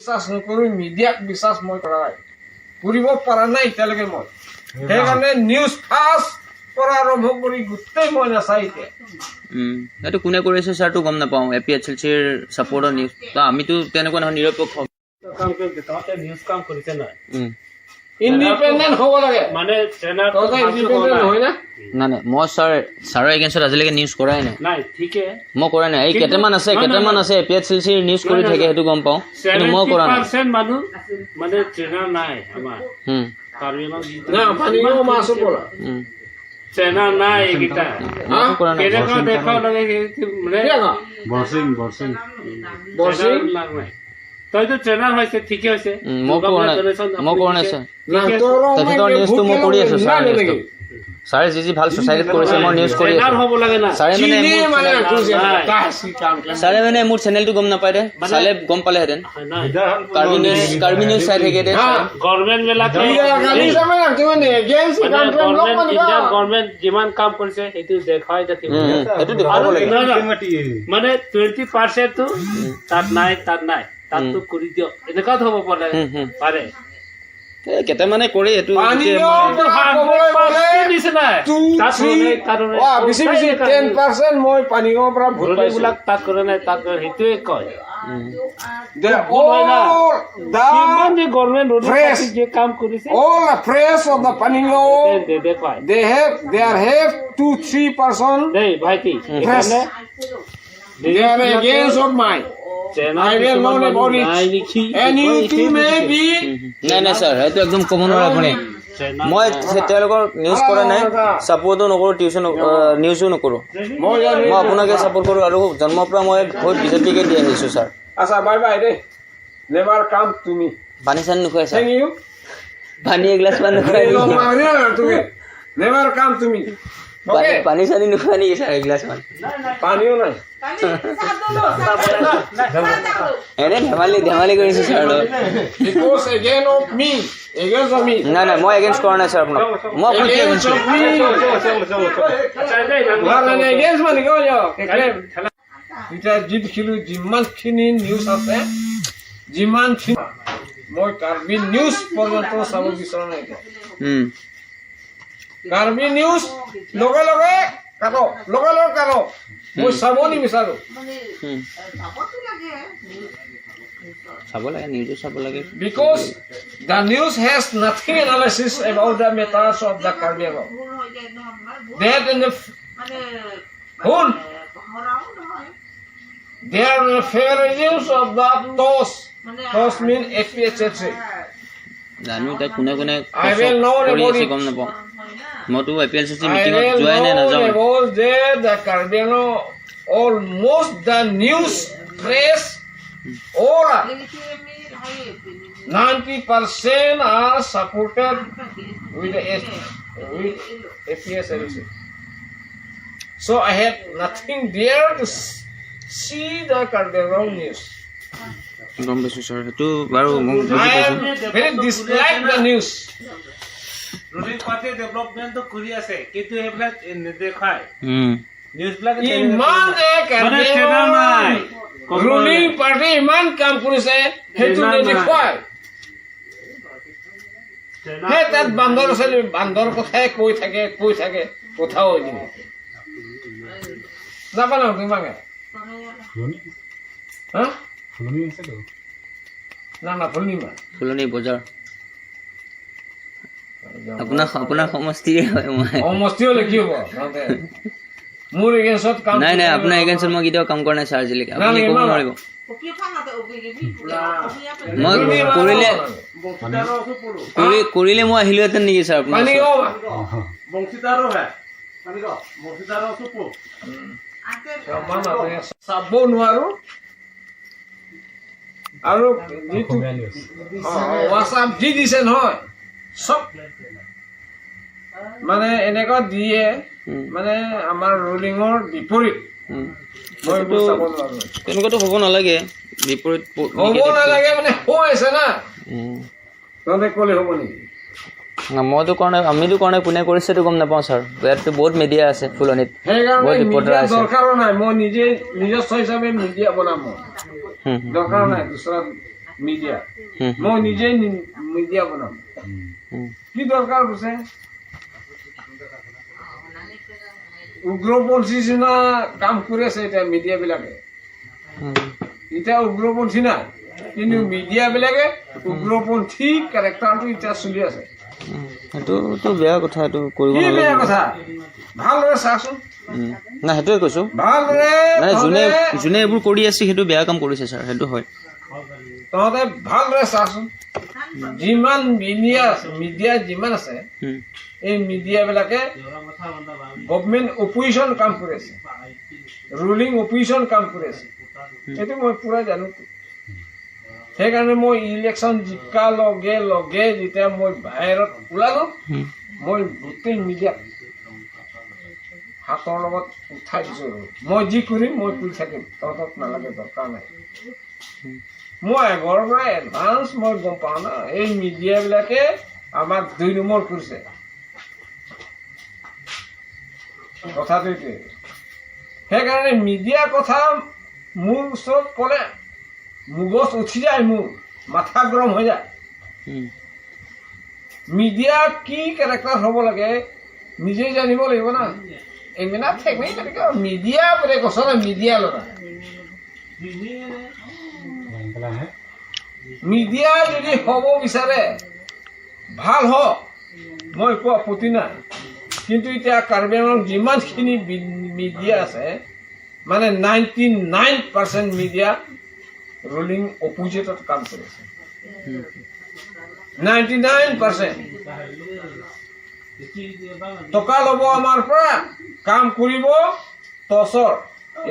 বিশ্বাস নকৰোঁ, মিডিয়াক বিশ্বাস মই কৰা নাই, কৰিব পৰা নাই এতিয়ালৈকে মই। সেইকাৰণে নিউজ ফাৰ্ষ্ট পৰা আৰম্ভ কৰি গোটেই মই নাচাই এতিয়া। এইটো কোনে কৰিছে ছাৰটো গম নাপাওঁ। এ পি এইচ এল চিৰ ছাপৰ্টৰ নিউজ আমিতো তেনেকুৱা নহয়, নিৰপেক্ষ। কাম কৰি তহঁতে নিউজ কাম কৰিছে নাই? ইণ্ডিপেণ্ডেণ্ট হ'ব লাগে। মানে ট্ৰেইনাৰ তহঁতে ইণ্ডিপেণ্ডেণ্ট নহয় না? নাই, মই ছাৰ, ছাৰৰ এগেইনষ্টত আজিলৈকে নিউজ কৰাই নাই। নাই, ঠিকে। মই কৰা নাই। এই কেইটামান আছে, নহয়, কেইটামান নহয়। আছে, এ পি এইচ এল চিৰ নিউজ কৰি নহয়, থাকে, নহয়। সেইটো গম পাওঁ, কিন্তু মই 70 কৰা নাই। পাৰ্চেণ্ট মানুহ মানে ট্ৰেইনাৰ নাই আমাৰ কাৰ্বি আংলং যিটো। না, পানীও মাছো পৰা। ট্ৰেইনাৰ নাই এইকেইটা। মইতো কৰা নাই। কেনেকুৱা দেখাব লাগে সেইটো মানে। কি আকৌ? বৰচিং, বৰচিং। বৰচিং? ট্ৰেইনাৰ নাই। তইতো ট্ৰেইনাৰ হৈছে, ঠিকে হৈছে। মই কৰা নাই, মই কৰা নাই ছাৰ। না, তোৰ তেখেতৰ নিউজটো মই কৰি আছো, ছাৰ, নিউজটো। ছাৰে যি যি ভাল ছ'চাইটিত কৰিছে, মই নিউজ কৰি ট্ৰেইনাৰ আছো। হ'ব লাগে না। ছাৰে মানে চিনি মোৰ মানে নাই। ছাৰে মানে মোৰ চেনেলটো গম নাপায় দে, চালে গম পালেহেঁতেন। নাই। কাৰ্বি নিউজ, কাৰ্বি নিউজ চাই থাকে দে ছাৰে। গভৰ্ণমেণ্ট বিলাকে গভৰ্ণমেণ্ট, ইণ্ডিয়ান গভৰ্ণমেণ্ট যিমান কাম কৰিছে, সেইটো দেখুৱাই থাকিব। সেইটো দেখুৱাব আৰু লাগে। নহয়, নহয়, মানে 20%টো তাত নাই, তাত নাই, তাততো কৰি দিয়ক, এনেকুৱাত হ'ব পাৰে। উম, উম। পাৰে। এই কেইটামানে কৰি এইটো গোটেই দিছে নাই, তাত হোৱা নাই, তাত হোৱা নাই। বেছি বেছি 10% মই পানীগাঁৱৰ পৰা ভোট পাইছো। বিলাক তাত কৰে নাই, তাত কৰে, সেইটোৱে কয়। They all the কিমান যে গভৰ্ণমেণ্ট Press. যে কাম কৰিছে all the press of the Panigao, দেখুৱাই। they have there have two three person দেই ভাইটি, press. সেইকাৰণে They are against of mine. I will know about it. নাই নেকি। And you too may be. নাই নাই ছাৰ, সেইটো একদম ক'ব নোৱাৰে আপুনি। মই তেওঁলোকৰ নিউজ কৰা নাই, ছাপৰ্টো নকৰোঁ, টিউচন নিউজো নকৰোঁ। মই জানো। মই আপোনাকে ছাপৰ্ট কৰোঁ আৰু জন্মৰ পৰা মই ভোট বিজেপিকে দি আহিছোঁ ছাৰ। আচ্ছা, বাই বাই দেই। Never come to me. পানী চানী নোখোৱাই ছাৰ? Thank you. পানী এগিলাচ মান নোখোৱাই নেকি? তুমি never come to me. Okay? পানী চানী নোখোৱাই নেকি ছাৰ এগিলাচ মান? পানীও নাই। এনে ধেমালি ধেমালি কৰিছোঁ ছাৰ লগত। Because again of me, against of me. নাই নাই, মই এগেইনষ্ট কৰা নাই ছাৰ আপোনাক। মই আপোনাক কি Against against of me. মানে against মানে কিয় যাওঁ? এতিয়া যি দেখিলো, যিমানখিনি নিউজ আছে, যিমানখিনি মই কাৰ্বি নিউজ পৰ্যন্ত চাব বিচৰা নাই এতিয়া। কাৰ্বি নিউজ লগে লগে কাটক, লগে লগে কাটক, মই চাব নিবিচাৰো। চাব লাগে, নিউজো চাব লাগে। Because the news has nothing analysis about the matters of the Karbi Anglong. That in the শুন, they are the favorisms of the toss. Toss mean APHLC. জানো এতিয়া কোনে কোনে I will know কৰি about আছে it. গম নাপাওঁ। মইতো A P L C C I মিটিঙত will যোৱাই নাই, know নাযাওঁ। about that the Karbi Anglong, almost the news press, all are 90% are supported with the S, with APSLC. So I have nothing there to see the Karbi Anglong news. গম পাইছোঁ sir, সেইটো বাৰু মোক বুজি I পাইছোঁ। am very dislike the news. Ruling party ডেভেলপমেণ্টটো কৰি আছে, কিন্তু সেইবিলাক নেদেখায় নিউজ বিলাক। ইমান যে মানে ট্ৰেইনাৰ নাই। ৰুলিং পাৰ্টি ইমান কাম কৰিছে, সেইটো ট্ৰেইনাৰ নাই। নেদেখুৱায়। সেই তাত বান্দৰ আছে, বান্দৰ কথাই কৈ থাকে, কৈ থাকে, কথাও নিদিয়ে। নাপালো তোমাকে। হা? ফুলনি আছেতো। না না, ফুলনি মা। ফুলনি বজাৰ আপোনাৰ সমষ্টিৰে হয় মই। সমষ্টি হ'লে কি হ'ব? তহঁতে মোৰ এগেইনষ্টত কাম নাই নাই, আপোনাৰ এগেইনষ্টত মই কেতিয়াও কাম কৰা নাই ছাৰ আজিলৈকে। আপুনি নাই, ক'ব নাই। নোৱাৰিব। মই কৰিলে কৰিলে মই আহিলোহেঁতেন নেকি ছাৰ আপোনাৰ পানী ওচৰত? বংশীদাৰো হয়, বংশীদাৰো চুপু। চাব নোৱাৰো আৰু যিটো অসমীয়া নিউজ। হোৱাটছআপ দি দিছে নহয়, চব মানে এনেকুৱা দিয়ে, মানে আমাৰ ৰুলিঙৰ বিপৰীত। মই এইবোৰ চাব নোৱাৰো। তেনেকুৱাতো হ'ব নালাগে, বিপৰীত হ'ব নালাগে মানে হৈ আছে না। তহঁতে ক'লে হ'ব নেকি? না, মইতো কৰা নাই, আমিতো কৰা নাই। কোনে কৰিছে সেইটো গম নাপাওঁ ছাৰ। ইয়াততো বহুত মিডিয়া আছে ফুলনিত, সেইকাৰণে বহুত ৰিপৰ্টাৰ মিডিয়া আছে। দৰকাৰো নাই। মই নিজে নিজস্ব হিচাপে মিডিয়া বনাম মই। হুম, হুম। দৰকাৰ নাই দুচৰা। মিডিয়া। হুম। মই নিজে মিডিয়া বনাম। কি দৰকাৰ কৈছে? উগ্ৰপন্থী নিচিনা কাম কৰি আছে এতিয়া মিডিয়াবিলাকে। এতিয়া উগ্ৰপন্থী নাই, কিন্তু মিডিয়াবিলাকে উগ্ৰপন্থী কেৰেক্টাৰটো এতিয়া চলি আছে। সেইটোতো বেয়া কথা, এইটো কৰিব কি নালাগে। বেয়া কথা? ভালদৰে চাচোন। নাই, সেইটোৱে কৈছোঁ। ভালদৰে মানে যোনে তহঁতে যোনে এইবোৰ কৰি আছে, সেইটো বেয়া কাম কৰিছে ছাৰ, সেইটো হয়। তহঁতে ভালদৰে চাচোন, যিমান মিডিয়া আছে, মিডিয়া যিমান আছে, এই মিডিয়াবিলাকে গভমেণ্ট অপজিশ্যন কাম কৰি আছে, ৰুলিং অপজিশ্যন কাম কৰি আছে। এইটো মই পুৰা জানো। সেইকাৰণে মই ইলেকশ্যন জিকা লগে লগে যেতিয়া মই বাহিৰত ওলালো, মই গোটেই মিডিয়াক হাতৰ লগত উঠাই দিছোঁ। মই যি কৰিম মই কৰি থাকিম, তহঁতক নালাগে, দৰকাৰ নাই। মই আগৰ পৰা এডভান্স মই গম পাওঁ না, এই মিডিয়াবিলাকে আমাক দুই নম্বৰ কৰিছে। কথাটো এইটোৱে। সেইকাৰণে মিডিয়াৰ কথা মোৰ ওচৰত ক'লে মগজ উঠি যায়, মোৰ মাথা গৰম হৈ যায়। মিডিয়া কি কেৰেক্টাৰ হ'ব লাগে নিজেই জানিব লাগিব না। এইবিলাক থেকনি তেনেকে মিডিয়া বুলি কৈছ না, মিডিয়া ল'ৰা। মিডিয়া যদি হ'ব বিচাৰে ভাল হওক, মই একো আপত্তি নাই। কিন্তু এতিয়া কাৰ্বি আংলং যিমানখিনি মিডিয়া আছে, মানে 99% মিডিয়া ৰুলিং অপজিটত কাম কৰি আছে, 99%। টকা ল'ব আমাৰ পৰা, কাম কৰিব টচৰ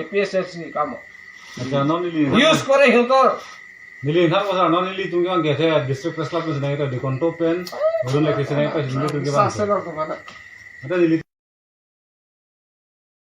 এপিএছএলচি কামত ইউজ কৰে সিহঁতৰ। Nili ntar ko sa no nili tung yang gese district press club ni senang itu di konto pen urun lagi senang itu sini tu gimana? Ada nili.